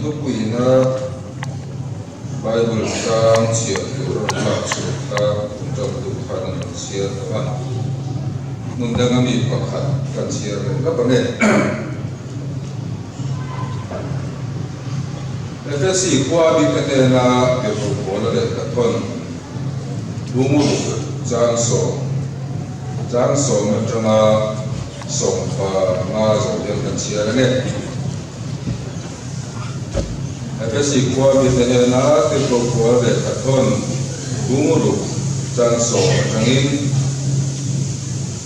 thupuina Bible chang chhiar tur a rawn lak chhuah kha ṭantu khan an rawn chhiar tawh a, hmun danga mi pakhat kan chhiar leh lawk ang e. Efesi khua bik hnena tirhkoh Paula lehkha thawn Bunguruk chang sawm chang sawm atanga sawmpa nga zawh hian kan chhiar ang e. Efesi khua bik hnena tirhkoh Paula lehkha thawn Bunguruk chang sawm atangin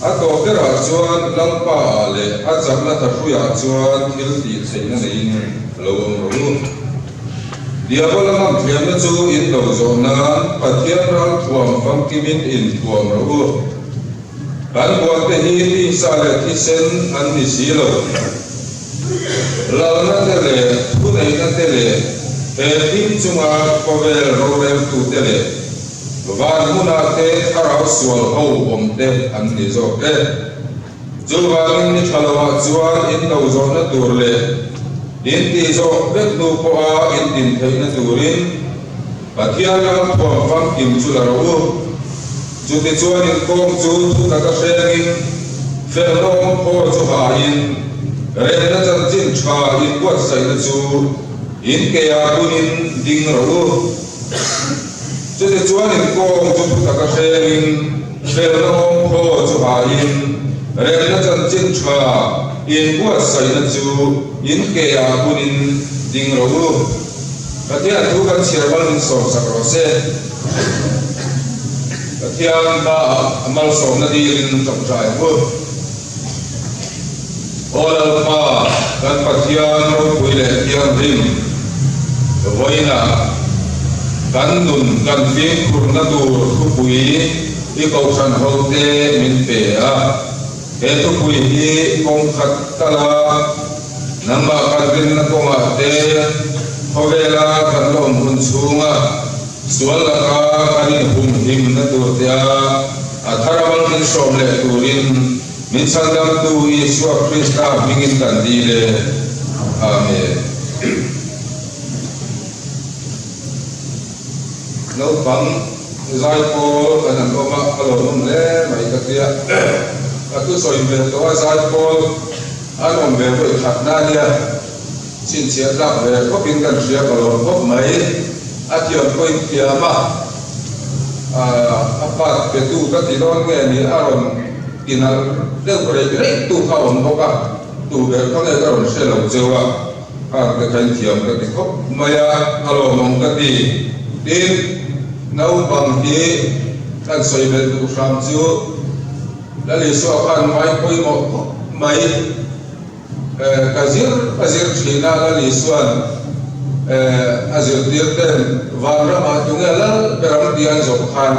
A tawp berah chuan Lalpa ah leh a chakna thahrui-ah chuan thil tih theihna neiin lo awm rawh u. Diabola ngam thiamna chu in do zawh nan Pathian ral thuam famkimin in thuam rawh u. Kan bualte hi tisa leh thisen an ni si lo. Lalna te leh thuneihna te leh he thim chunga khawvel roreltute leh Van hmunah te thlarau sual ho awm te an ni zawk e. Chuvangin ni tha loah chuan in do zawhna tur leh in tih zawh vek hnu pawha in din theihna turin Pathian ram thuam famkim chu la rawh u. Chutichuan in kawng chu thutak a hrengin felna awm khaw chu hain remna chanchin tha in buatsaihna chu in keia bunin ding rawh u. Chutichuan in kawng chu thutak a hrengin felna awm khaw chu hain remna chanchin tha in buatsaihna chu in ke ah bunin ding rawh u. Pathian thu kan chhiar mal min sawmsak rawh se. Pathian hma ah a malsawmna dilin tawngtai ang u. Aw Lalpa, kan Pathian ropui leh thianghlim, vawiinah kan nun kan fimkhurna tur thupui i kohhran hote min pe a. He thupui hi kawng khat tala nangmah kan rinna kawngah te, khawvela kan la awm hun chhunga sual laka kan inhumhimna tur te a a thar amal min hrawm leh turin Min chhandamtu Isua Krista hmingin kan dil e. Amen. Naupang zaipawl kan han awm a, a lawmawm hle mai ka tia. Ka thusawi ve tawh a, zaipawl an awm ve vawi khat na nia. Chhinchhiah tlak ve khawpin kan hria ka lawm khawp mai. A thiam pawhin thiam a, a part petu ka ti dawn nge ni a rawn tinalh deuh reih reih tu kha a awm bawk a, tu ber kha nge ka rawn hre lo cheu a, khang te kha in thiam ka ti khawp mai a, a lawmawm ka ti. Tin, naupang hi kan sawi belh duh hram chu Lal Isua khan ngai pawimawh khawp mai. Ka zir ka zir thin a, Lal Isua'n a zirtir ten vanramah tunge lal ber ang tih an zawh khan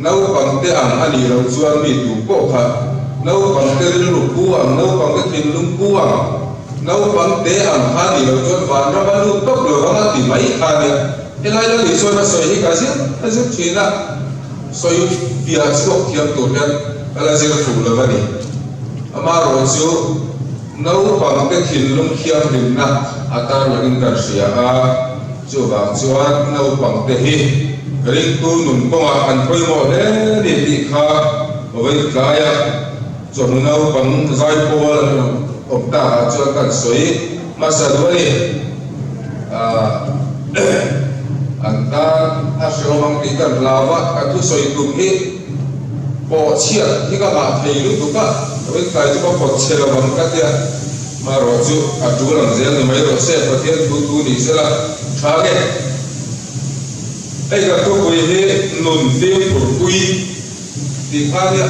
naupang te ang a nih loh chuan mi tu pawh kha naupang te rilru pu ang, naupang te thinlung pu ang, naupang te ang kha a nih loh chuan vanram a lut tawp lo vang a ti mai kha a nia. Helai Lal Isua'n a sawi hi ka zir ka zir thin a, sawi piah chhuak thiam tur hian ka la zir fuh lo a ni. Amaherawh chu naupangte thinlung thianghlimna a tarlangin kan hria a, chuvang chuan naupangte hi ringtu nun kawngah an pawimawh hle ni tih kha vawi tlaia chawhnu naupang zaipawl an rawn awm takah chuan kan sawi hmasa duh a ni. An tan a hrehawm ang tih kan hlau a, ka thusawi tum hi. Pawh chhiat hi ka ngah thei lutuk a, rinkai chu ka pawt chhe lo ang ka tia, marawh chu a tul ang zel ni mai rawh se, Pathian thu thu ni sela tha nge. Hei kan thupui hi nun fimkhur pui tih kha nia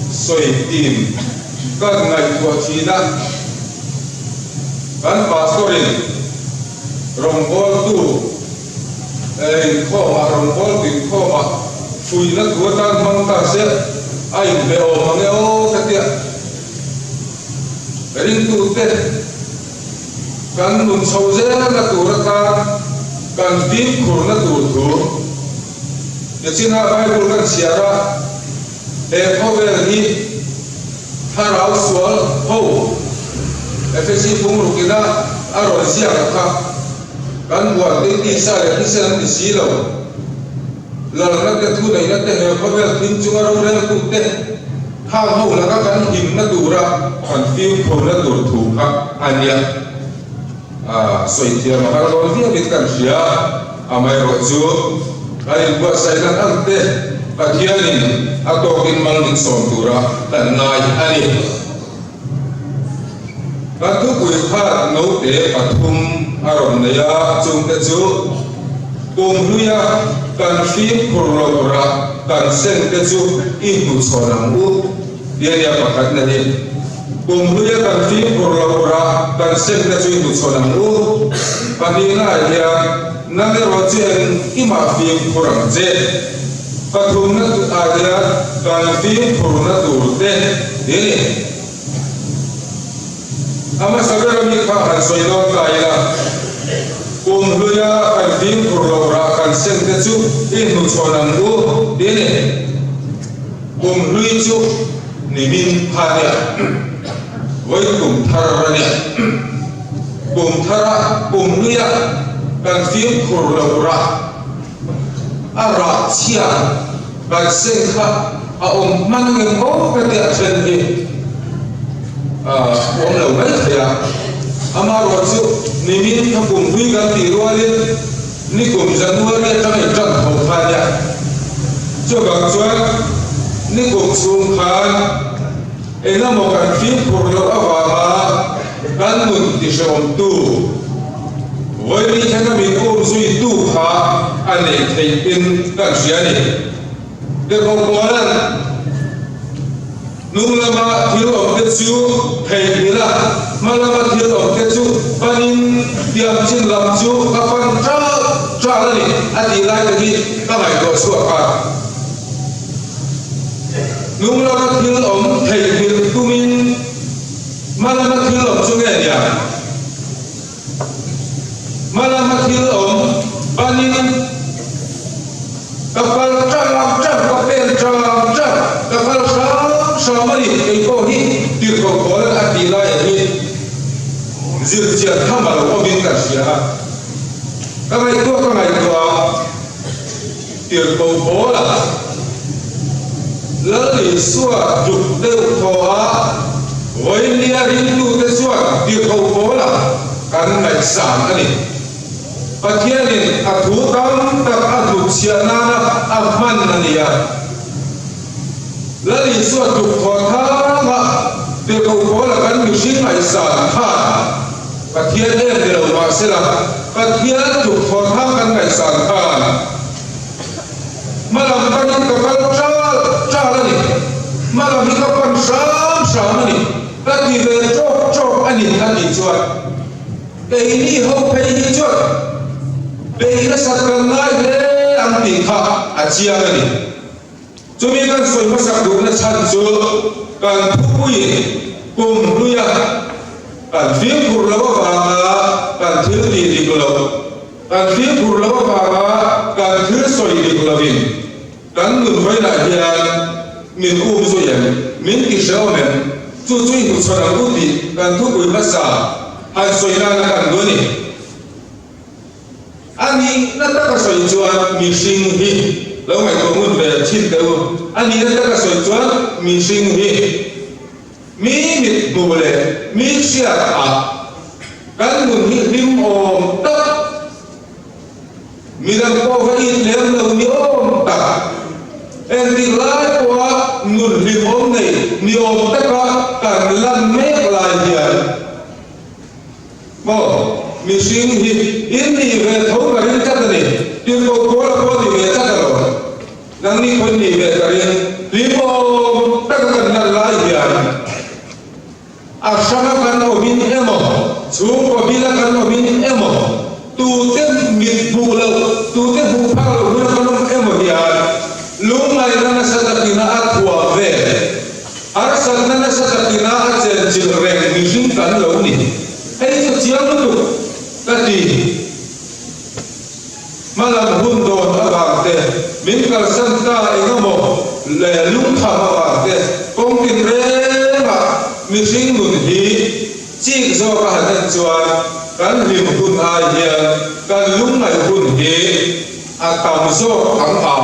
sawi tim kan ngaihtuah thin a, kan pastor in rawngbawltu, Inkhawmah rawngbawltu inkhawmah fuihna thu atan hmang ta se a inhmeh awm ang e aw ka tia. Ringtute kan nun chho zelna tur atan kan fimkhurna tur thu nichinah Bible kan chhiar a, he khawvel hi thlarau sual ho Efesi bungruk ina. a rawn ziak a kha kan buan te tisa leh thisen an ni si lo. Lalna te thuneihna te he khawvel thim chunga roreltu te khang ho laka kan himna tura kan fimkhurna tur thu kha a nia. Sawi thiam a har dawn viauin kan hria. Amaherawhchu, kan inbuatsaih dan ang te Pathianin a tawkin mal min sawm tura kan ngai a ni. Kan thupui khat note pathum a rawn nei a, chungte chu Kum hluia kan fimkhur loh rah kan seng te chu i hnuchhawn ang u ti a nia pakhatna hi. Kum hluia kan fimkhur loh rah kan seng te chu i hnuchhawn ang u. Pahnihnaah hian nang erawh chu engkimah fimkhur ang che. Pathumna ah hian kan fimkhurna tur te ti a ni. A hmasa ber ami kha han sawi dawn ta ila, kum hluia kan fimkhur loh rah kan seng te chu i hnuchhawn ang u ti a ni. Kum hlui chu nimin kha nia, vawi kum thar a nia. Kum thara kum hluia kan fimkhur loh rah a rah chhia kan seng kha a awm hman ngem aw ka tia then hi awm lo mai thei a. Amaherawh chu nimin kha kum hlui kan tih rualin nikum January atanga in tan tho kha nia. Chuvang chuan nikum chhung khan engemaw kan fimkhur loh avanga kan nun tihrehawmtu Vawiin thlenga min um zuitu kha a neih theih in kan hria a ni. Tirhkoh Paula'n hnung lama thil awmte chu theihnghilh a, hma lama thil awmte chu panin tiam chin lam chu ka pan ṭal ṭal a ni a tih lai te hi ka ngaihtuah chhuak a. Hnung lama thil awm theihnghilh tumin hma lama thil awm chu nge nia? Hmalama thil awm panin ka kal ṭang ṭang, ka pen ṭang ṭang, ka kal hram hram a ni. Kei pawh hi tirhkoh Paula'n a tih laiah hi zirchian tham a lo awmin ka hria a. Ka ngaihtuah ka ngaihtuah a, tirhkoh Paula Lal Isua tluk deuh thaw a, vawinia ringtute chuan tirhkoh Paula kan ngaihsan a ni. Pathianin a thu tam tak a hnutchhiah nana a hman a ni a. Lal Isua tluk thaw thanga tirhkoh Paula kan mihring ngaihsan khan Pathian em ni lo mahsela Pathian tluk thaw thang kan ngaihsan khan Hmalam panin ka kal ṭal ṭal a ni. Hmalam hi ka pan hram hram a ni. Ka ti ve ṭawk ṭawk a ni a tih chuan keini ho phei hi chuan bei nasat kan ngai hle ang tih kha a chiang a ni. Chumi kan sawi hmasak duhna chhan chu kan thupuiin kum hluia kan fimkhur loh avanga kan thil tih dik loh, Kan fimkhur loh avanga kan thil sawi dik lovin kan nun vawilah hian min um zui em, min ti hrehawm em? Chu chu i hmuchhawn ang u tih kan thupui hmasa han sawi nana kan duh a ni. A nihna taka sawi chuan mihring hi lo ngaihtuah ngun ve thin teh u. A nihna taka sawi chuan mihring hi. Mi mit hmuh leh mi hriat ah kan nun hi hlim awm tak, midang pawh va it lem lo ni awm tak, engtik lai pawha nun hlim awm nei ni awm taka kan lan mek lai hian maw mihring hi in nih ve tho ka ring tlat a ni, tirhkoh Paula pawh ni ve tlat alawm. Nangni khawi nih ve ka ring. Hlimawm taka kan lan lai hian a hranga kan awmin emaw, chhungkaw bila kan awmin emaw, tute mit hmuh loh, tute hmuh phak loh huna kan awm emaw hian lungngaihna nasa takina a thuam ve, harsatna nasa takina a chenchilh reng mihring kan lo ni. Hei chu chiang lutuk ka ti. Hmalam hun dawn avang te, min kalsan ta engemaw leh lungkham avang te kawng tinrengah mihring nun hi chik zawk a han en chuan. kan hlim hun ai hian kan lungngaih hun hi a tam zawk ang a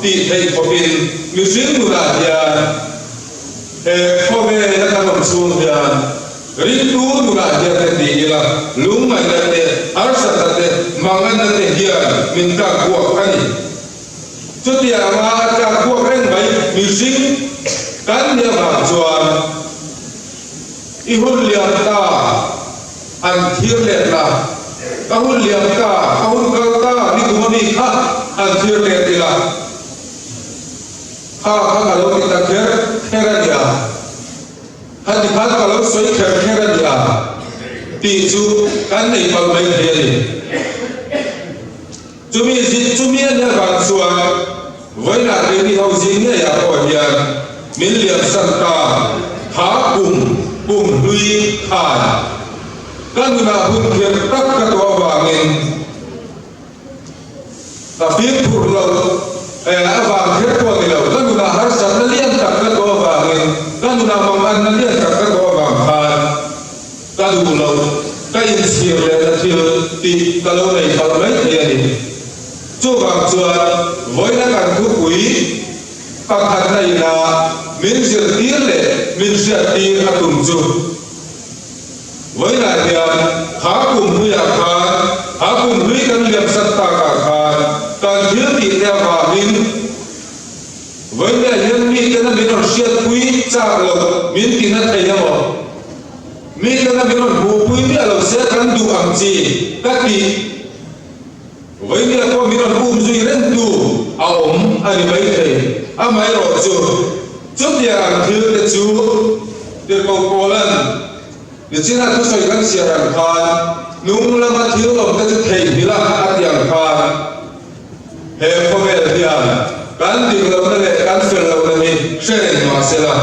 tih theih khawpin mihring nunah hian he khawvela kan awm chhung hian ringtu nunah hian te ti ila lungngaihna te, harsatna te, manganna te hian min tlak buak a ni. Chutianga a tlak buak reng mai mihring kan nih avang chuan i hun liam ta han thlir let la, ka hun liam ta, ka hun kal ta ni kum ami kha han thlir let ila, kha kha ka lo ti ta kher kher a nia, khati khan ka lo sawi kher kher a nia tih chu kan nei palh mai thei a ni. Chumi zin chumi a nia vang chuan vawiinah keini ho zing ngeiah pawh hian min liamsan ta kha kum kum hlui khan ka nunah hun khir tak ka tuah avangin ka fimkhur lo avang kher pawh ni lo, ka nunah harsatna lian tak ka tuah avangin ka nunah manganna lian tak ka tuah avang khan Ka duh lo, ka inchhir lehna thil tih ka lo nei palh mai thei a ni. Chuvang chuan vawiina kan thupui pakhatna ina min zirtir leh min hriattir a tum chu vawiinah hian kha kum hluiah khan, kha kum hlui kan liamsat takah khan kan thil tihte avangin vawiinah hian mitena min rawn hriatpui chak loh min tina thei emaw? Mi tana min rawn hmuhpui miah lo se kan duh ang chi ka ti. Vawinia pawh min rawn um zui rengtu a awm a ni maithei. Amaherawh chu, chutiang ang thil te chu Tirhkoh Paula'n nichina thusawi kan chhiar ang khan hnung lama thil awm te chu theihnghilh a a ti ang khan he khawvel hian kan dik lohna leh kan fel lohna hi hre reng mah sela,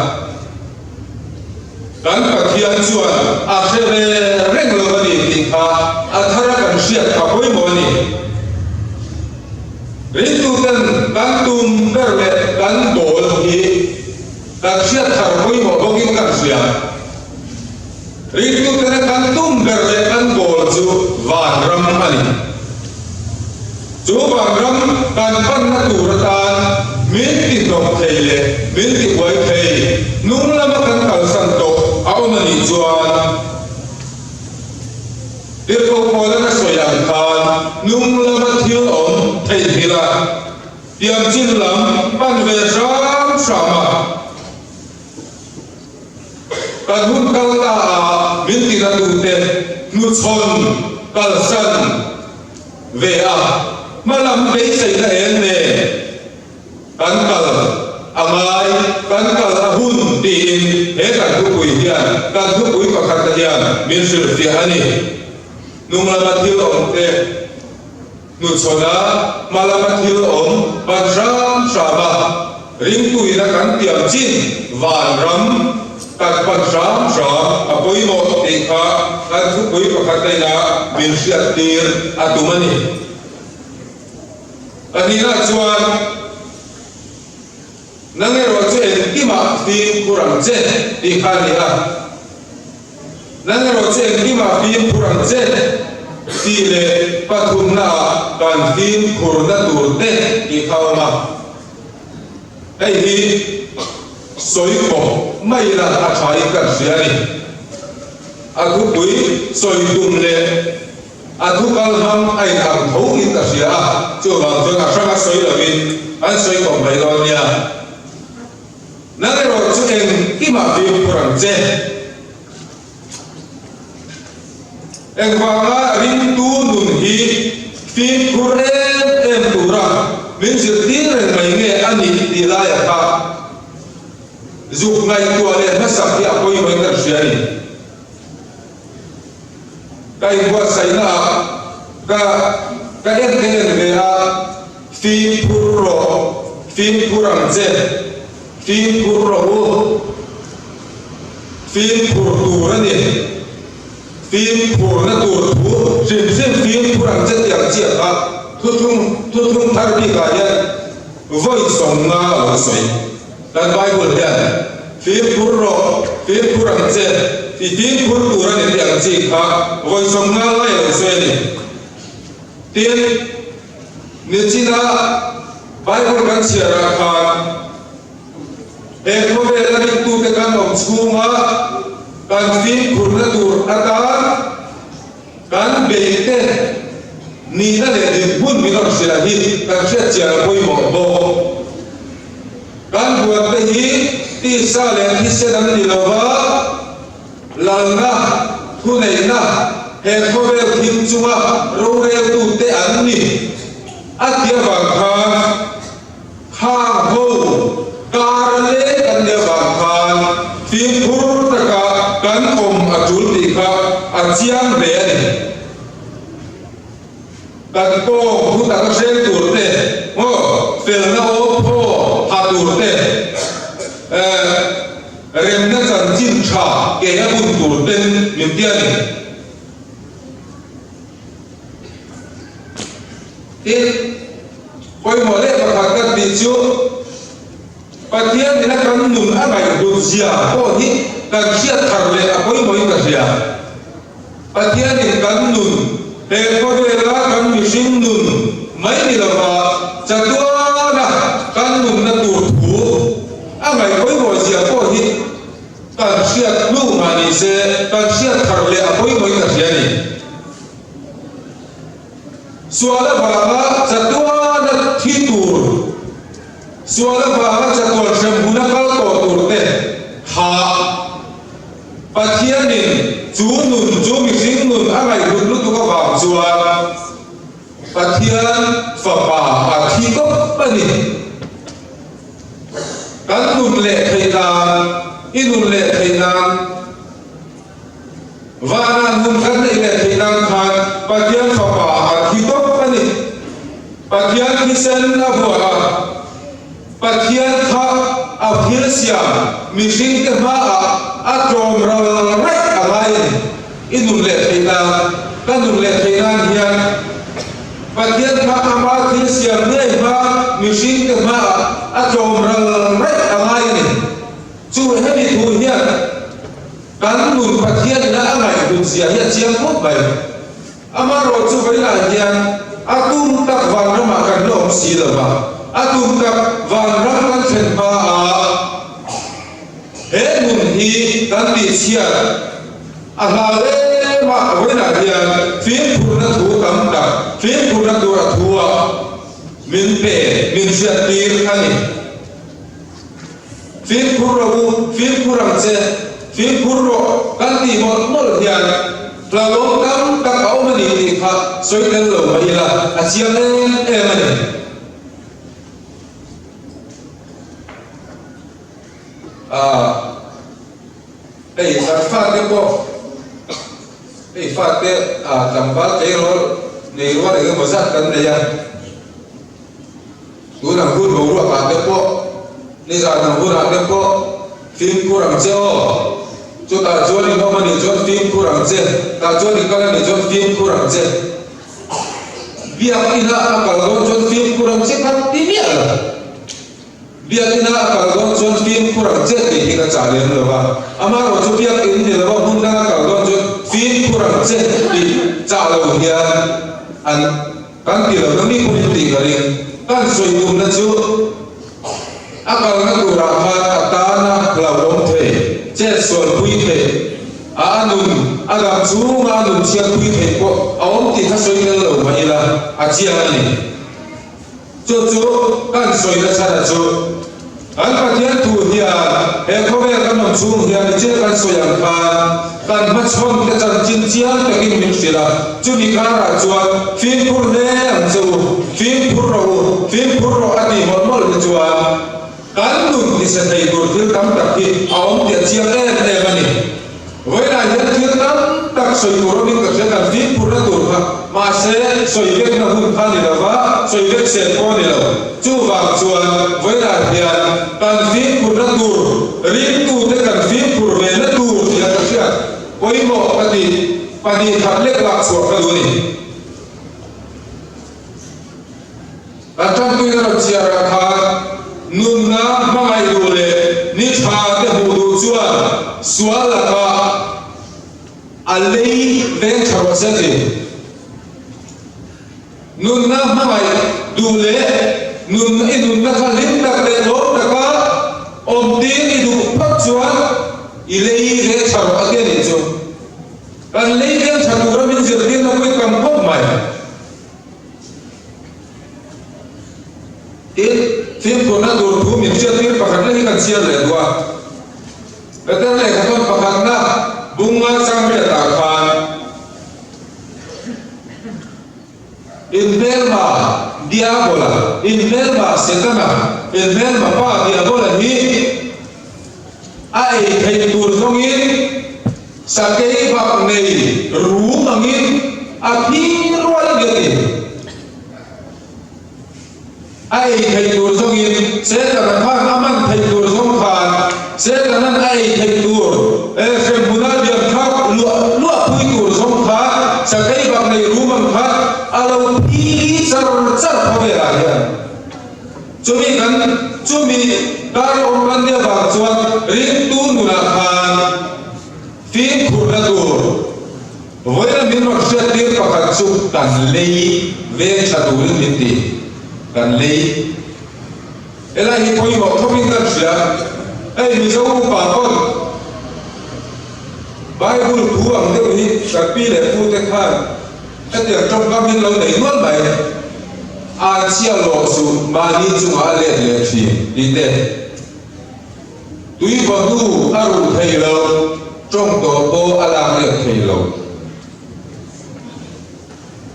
Kan Pathian chuan a hre ve reng lo a ni tih kha a thara kan hriat kha pawimawh a ni. Ringtuten kan tum ber leh kan goal hi kan hriat thar pawimawh bawkin kan hria. Ringtutena kan tum ber leh kan goal chu vanram a ni. Chu vanram kan panna tur atan min ti hnawk thei leh min ti buai thei hnung lama kan kalsan tawh a awm a nih chuan Tirhkoh Paula'n a sawi ang khan hnung lama thil awm theihnghilh a, tiamchin lam pan ve hram hram a. Kan hun kal ta a min tina tute hnuchhawn kalsan ve a, hmalam beiseina eng nen kan kal a ngai, kan kal a hun tiin he kan thupui hian, kan thupui pakhatna hian min hrilhfiah a ni. Hnung lama thil awm te hnuchhawn a, hma lama thil awm ban hram hram a, ringtuina kan tiam chin vanram kan pan hram hram a pawimawh tih kha kan thupui pakhat aina min hriattir a tum a ni. Pahnihna chuan nang erawh chu engkimah fimkhur ang che tih kha a ni a. Nang erawh chu engkimah fimkhur ang che tih leh pathumnaah kan fimkhurna tur te tih kha a awm a. Hei hi sawi khawp mai ila a thain kan hria a ni. A thupui sawi tum leh a thu kal hmang a inang tho in ka hria a, chuvang chuan a hranga sawi lovin an sawi khawp mai dawn nia. Nang erawh chu engkimah fimkhur ang che. Engvanga ringtu nun hi fimkhur em em tura min zirtir reng mai nge a nih tih laia kha zuk ngaihtuah leh hmasak hi a pawimawhin kan hria a ni. Ka inbuatsaihnaah ka ka en ka en ve a, fimkhur rawh, fimkhur ang che, fimkhur rawh u, fimkhur tur a ni, fimkhurna tur thu hrim hrim fimkhur ang che tih ang chiah kha thuthlung thuthlung thar bikah hian vawi 50 a lo sawi. Kan Bible hian fimkhur rawh, fimkhur ang che. I fimkhur tur a ni tih ang chi kha vawi 50 lai a lo sawi a ni. Tin, nichina Bible kan chhiarah khan he khawvela ringtute kan awm chhunga kan fimkhurna tur atan kan beite nihna leh dinhmun min rawn hrilh hi kan hriatchian a pawimawh bawk. Kan buante hi tisa leh thisen an ni lova, lalna, thuneihna, he khawvel thim chunga roreltute an ni a ti avang khan khang ho kar leng an ni avang khan fimkhur taka kan awm a tul tih kha a chiang hle a ni. Kan kawng thu taka hreng tur te, maw felna aw phaw ha tur te, eh, remna chanchin tha ke a bun tur ten min ti a ni. Tin, pawimawh leh pakhat kan tih chu Pathian ina kan nun a ngaihhlut zia pawh hi kan hriat thar leh a pawimawhin ka hria. Pathianin kan nun, he khawvela kan mihring nun mai ni lova chatuana kan nunna tur thu a ngaih pawimawh zia pawh hi kan hriat hnu mah ni se kan hriat thar leh a pawimawhin ka hria a ni. Sual avanga chatuana thi tur, sual avanga chatuan hremhmun a kal tawh tur te kha Pathianin chu nun chu mihring nun a ngaihhlut lutuk avang chuan Pathian Fapa a thi tawp a ni. Kan nun leh theih nan, i nun leh theih nan, Vana nun kan neih leh theih nan khan Pathian Fapa a thi tawp a ni. Pathian thisen a vuah a, Pathian kha a thil siam mihringte hmaah a tlawm ral raih a ngai a ni. I nun leh theih nan, ka nun leh theih nan hian Pathian kha ama thil siam ngei hma mihringte hmaah a tlawm ral raih a ngai a ni. Chu hemi thu hian Kan nun Pathian ina a ngaihhlut zia hi a chiang khawp mai. Amaherawh chu vawilah hian a tum tak vanramah kan la awm si lo va, a tum tak vanram kan thlen hmaah he nun hi kan tihchhiat a hlau em a, vawilah hian fimkhurna thu tam tak, fimkhurna tur a thu a min pe, min hriattir a ni. Fimkhur rawh u, fimkhur ang che, fimkhur rawh kan tih mawlh mawlh hian hlauhawm tam tak a awm a ni tih kha sawi tel lo mai ila a chiang em em a ni. Aaa hei kan fate pawh hei fate tlangval tleirawl nei rual eng emaw zat kan nei a. Tun ang hun boruakah te pawh, nizan ang hunah te pawh fimkhur ang che aw. Chutah chuan in awm a nih chuan fimkhur ang che, tah chuan i kal a nih chuan fimkhur ang che. Biak inah a kal dawn chuan fimkhur ang che kha ti miah lo. Biak inah a kal dawn chuan fimkhur ang che tih hi ka chah lem lo va, amaherawh chu biak in ni lova hmun danga kal dawn chuan fimkhur ang che tih chah lo hian an Kan ti lo na mi pawhin tih ka ring. Kan sawi tumna chu a kalna turah khan a tana hlauhawm thei, chetsualpui thei, a a nun, a dam chhunga a nun chhiatpui thei pawh a awm tih kha sawi tel lo mah ila a chiang a ni. Chu chu kan sawina chhana chu Kan Pathian thu hian he khawvel kan awm chhung hian i thil kan sawi ang khan kan hmachhawn te chanchin chiang takin min hrilh a, chumi karah chuan fimkhur hle ang che u, fimkhur rawh u, fimkhur rawh a tih mawlh mawlh hi chuan kan nun tise thei tur thil tam tak hi a awm tih a chiang em em a ni. Vawiinah hian thil tam tak sawi tur awmin ka hria kan fimkhurna tur kha, mahse sawi vekna hun kha ni lova, sawi vek sen pawh a ni lo. Chuvang chuan vawiinah hian kan fimkhurna tur, ringtute kan fimkhur vena tur tih a ka hriat pawimawh ka tih 2 khat lek lak chhuah ka duh a ni. Kan ṭanpuina rawn chhiarah khan nunna hmangaih duh leh ni ṭha te hmuh duh chuan sual lakah. A lei veng tha rawh se a ti. Nunna hmangaih duh leh nun i nunna kha hlim tak leh lawm taka awm tir i duh phawt chuan i lei veng tha rawh a ti a nih chu. Kan lei veng tha tura min zirtirna pawh i tam khawp mai. Tin, fimkhurna tur thu min hriattir pakhat leh hi kan chhiar leh duh a. Peter lehkhathawn pakhatna bunga changriatah khan Inhmelma Diabola, Inhmelma Setana, Inhmelma Pa Diabola hi a ei theih tur zawngin sakei bak nei rum angin a phing rual a ni a ti. A ei theih tur zawngin Setana khan a man theih tur zawng khan Setana'n a ei theih tur hremhmuna liam thlak luah luah pui tur zawng kha sakei bak nei rum ang kha a lo phili char char khawvelah hian chumi kan chumi dar awm kan nia vang chuan ringtu nunah khan fimkhurna tur Vawiin min rawn hriattir pakhat chu kan lei veng tha turin min ti. Kan lei. Helai hi pawimawh thawkin kan hria. Hei Mizo upa pawn Bible thu ang deuh hi kan pi leh pu te khan hetiang tawngkam in lo nei nual mai. An chhia lawh suh mahni chungah a let leh thin tih te. Tui vaw hnu a ruh thei lo, tawng tawh pawh a lak let thei lo.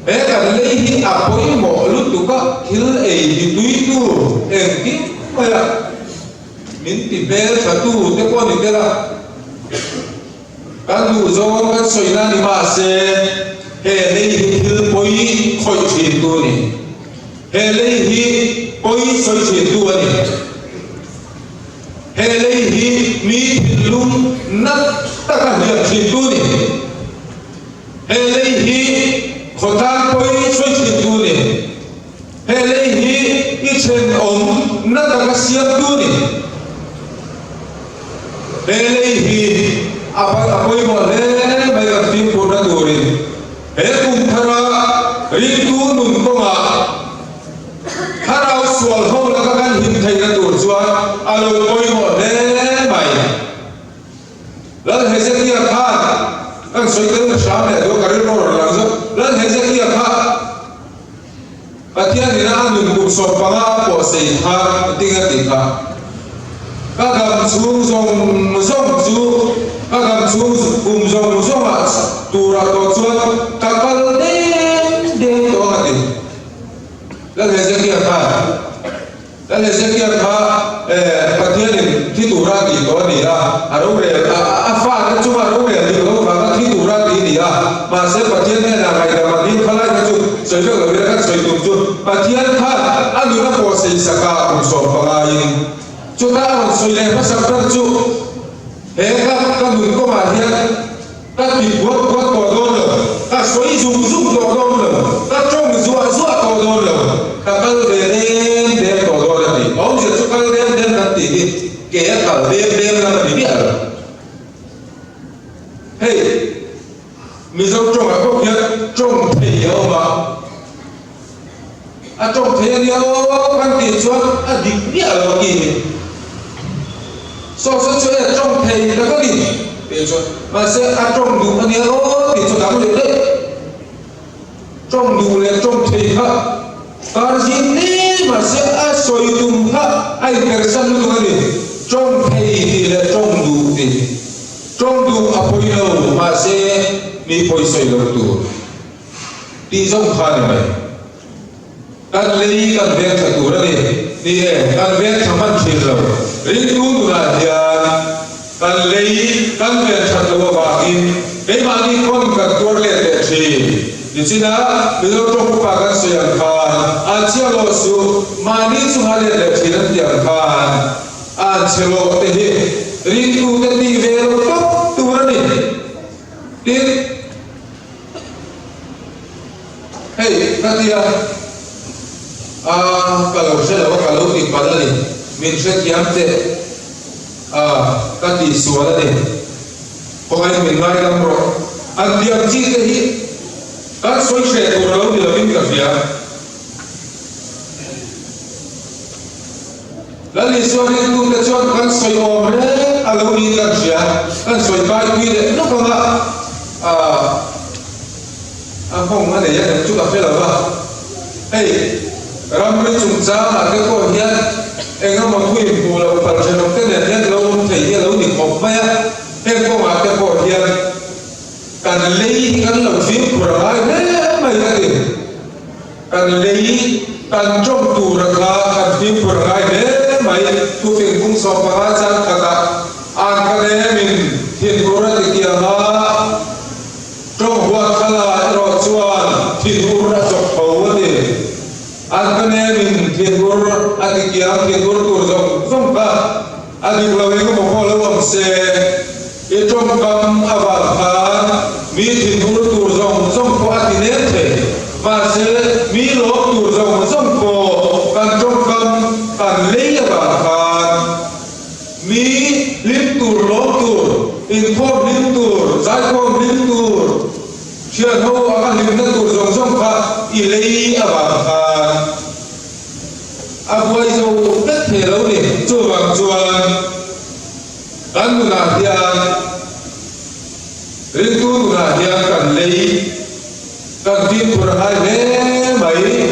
He kan lei hi a pawimawh lutuk a, thil ei hi tuitu engkim mai a, min ti hmel tha tu te pawh ni tel a. Kan duh zawng kan sawi na ni mahse, he lei hi thil pawi khawih thin tu a ni. He lei hi pawi sawi thin tu a ni. He lei hi mi thinlung nat taka hliam thin tu a ni. He lei hi khawtlang pawi sawi thin tu a ni. He lei hi i thenawm na taka siamtu a ni. He lei hi a a pawimawh hle mai kan fimkhurna turin he kum thara ringtu nun kawngah thlarau sual ho laka kan him theihna tur chuan a lo pawimawh hle mai. Lal Hezekia khan kan sawi tel na hram leh duh a ka rilru a rawn lang zawk. Lal Hezekia kha Pathian ina a nun kum 15 a pawh sei khan ding a ti kha. Ka dam chhung zawng zawng chu ka dam chhung kum zawng zawngah turah tawh chuan ka kal deng deng tawh ang a ti. Lal Hezekia khan. Lal Hezekia kha Pathianin thi tura a tih tawh a ni a, a rorel a, a fate chunga rorel dik loh vanga thi tura a tih a ni a. Mahse Pathian hnenah ngaihdam a ding kha lai kha chu sawi vek lo ila kan sawi tum chu Pathian khan a nun a pawh sei sak a kum 15 in chutah a rawn sawi leh hmasak ber chu he ka ka nun kawngah hian Ka ti buat buat tawh dawn lo, ka sawi zung zung tawh dawn lo, ka tawng zuah zuah tawh dawn lo, ka kal ve dem dem tawh dawn a ti. Awmzia chu kal dem dem kan tih hi ke a kal dem dem lam a ni miah lo. Hei Mizo tawngah pawh hian tawng thei a awm a, a tawng thei a nia aw kan tih chuan a dik miah lo a ki hi. Saw saw chu e tawng thei tak a ni tih chuan mahse a tawng duh a nia aw tih chu dang leh daih. Tawng duh leh tawng thei kha kar zing hle mahse a sawi tum kha a inpersan lutuk a ni. Tawng thei tih leh tawng duh tih hi. Tawng duh a pawi lo mahse mi pawi sawi lo tur. Tih zawng kha a ni mai. Kan lei kan veng tha tur a ni. Ni e, kan veng tha hman thin lo. Ringtu nunah hian kan lei kan ven that loh avangin keimahni pawn kan tuar let leh thin. Nichina Mizo tawng upa kan sawi ang khan an chhia lawh suh, mahni chunga let leh thin an tih ang khan an chhe lawh te hi ringtute tih ve lo tawp tur a ni. Tin. Hei, ka tia, a, ka lo hre lo a, ka lo ti palh a ni, min hrethiam teh, a, ka tihsual a ni, khawngaih min ngaidam rawh. An tih ang chi te hi kan sawi hreh tur a lo ni lovin ka hria. Lal Isua ringtute chuan kan sawi awm reng a lo niin kan hria. Kan sawi kai pui leh nawk ang a, a nghawng a nei a nem chu ka hre lo va. Hei, ramri chungchangah te pawh hian eng emaw thu inhmuh loh palh thenawm te nen hian lo awm thei hi a lo ni khawp mai a. Heng kawngah te pawh hian kan lei hi kan lo fimkhur a ngai hle mai ka ti. Kan lei kan tawng tur a kha kan fimkhur a ngai hle mai. Thufing kung 15 chang khatah an ka nemin thinur a ti kiang a, tawng huat thla erawh chuan thinur a chawk tho a ti. An ka nemin thinur a ti kiang thinur tur zawng zawng kha a dik lo engemaw pawh lo awm se, i tawngkam avang khan mi thinur tur zawng zawng pawh a ti nem thei. Mahse, mi lawm tur zawng zawng pawh kan tawngkam kan lei avang khan mi hlim tur lawm tur, inkhawm hlim tur, zaikhawm hlim tur, thianho anga hlimna tur zawng zawng kha i lei avang khan a buai zo vek thei lo ni. Chuvang chuan kan nunah hian ringtu nunah hian kan lei kan fimkhur a ngai hle mai.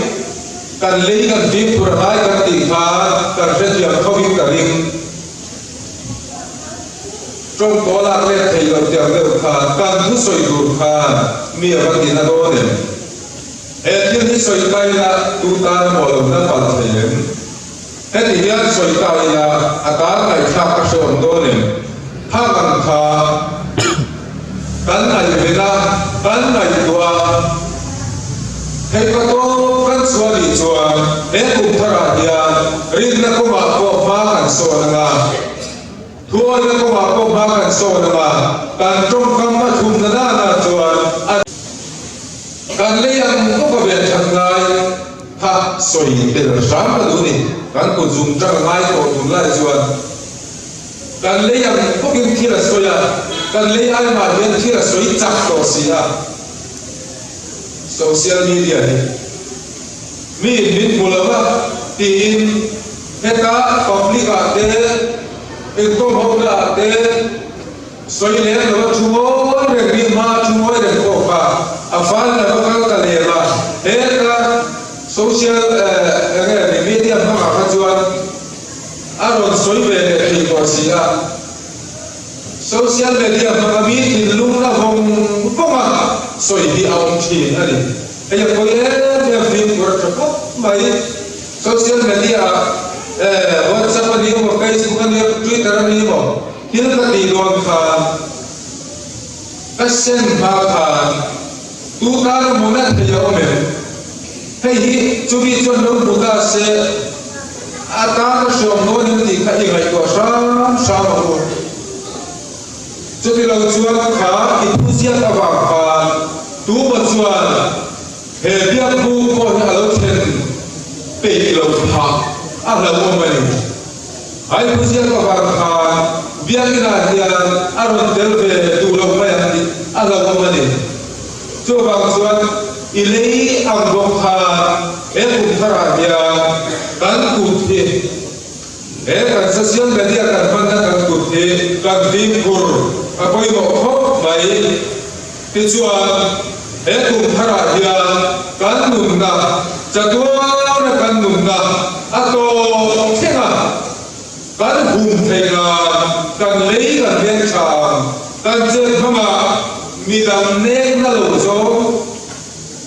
Kan lei kan fimkhur a ngai kan tih khan kan hrethiam thovin ka ring. Tawng tawh lak let thei lo tiang deuh khan kan thusawi tur khan mi a va ti na dawn em? He thil hi sawi ta ila tu tan a maw lo na palh thei em? Heti hian sawi ta ila a tan ngaihthlak ka hreawm dawn em? Phak ang kha kan ngaihven a, kan ngaihtuah a, hei ka tawp kan chhuah nih chuan he kum tharah hian rinna kawngah pawh hma kan sawn ang a, thuawihna kawngah pawh hma kan sawn ang a, kan tawngkam a thumna nana chuan a Kan lei ang bawk a ven that ngai kha sawi tel hram ka duh ni. Kan kut zum tang a ngai tawh tunlai chuan kan lei ang bawkin thil a sawi a, kan lei ai mah hian thil a sawi chak tawh si a. Social media hi miin min hmu lo va tiin heta public ah te inkawm ho na ah te, Sawi lem lo a thu ngawi reng mi hma a thu ngawi reng pawh kha a fal lo a kal ta lem a, heta social eng nge ni media hmangah kha chuan a rawn sawi ve leh thei tawh si a, social media hmanga mi thinlung na vawng vawng a sawi hi a awm thin a ni. Hei a pawi em em fimkhur a tha khawp mai. Social media ah WhatsApp a ni emaw Facebook a ni emaw Twitter a ni emaw Thil ka tih dawn khan ka sen hma khan tu tan a hmu na thei a awm em? Hei hi chumi chuan lo hmu ta se a tan a hriawm dawn em tih kha i ngaihtuah hram hram ang u. Chuti lo chuan kha i thu ziak avang khan tumaw chuan he biakbuk pawh hi a lo thlen peih lo phah a hlauhawm a ni. Ai pu ziak avang khan biakinah hian a rawn tel ve duh lo mai ang tih a hlauhawm a ni. Chuvang chuan i lei ang bawk khan he kum tharah hian kan kut hi he kan social media kan hmanna kan kut hi kan fimkhur a pawimawh khawp mai. Tichuan he kum tharah hian kan nunna chatuana kan nunna a tawp thleng a, kan hum theih nan kan lei kan veng tha ang, kan chet hmangah midang nekna lo zawng,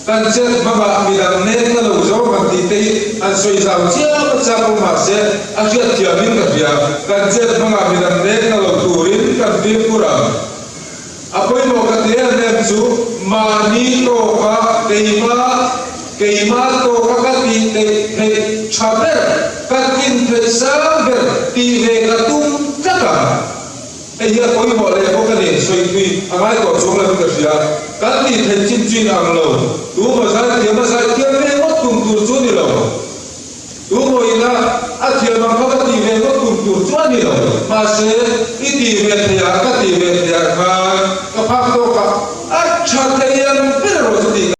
kan chet hmangah midang nekna lo zawng han tih te hi an sawi zau chiam a chak awm mahse a hriatthiamin ka hria, kan chet hmangah midang nekna lo turin kan fimkhur ang. A pawimawh ka ti em em chu mahni tawka keima keima tawka ka tih theih theih tha ber, ka tlin theih sang ber tih ve ka tum tlat ang. Hei hi a pawimawh leh bawk a ni, sawipui a ngai tawh chuang lovin ka hria. Kan tih theih chin chin ang lo, tu maw zaithiam a zaithiam ve ngawt tum tur chu ni lo. Tu mawina a thiam ang kha ka tih ve ngawt tum tur chu a ni lo. Mahse, i tih ve theih ah ka tih ve theih ah khan.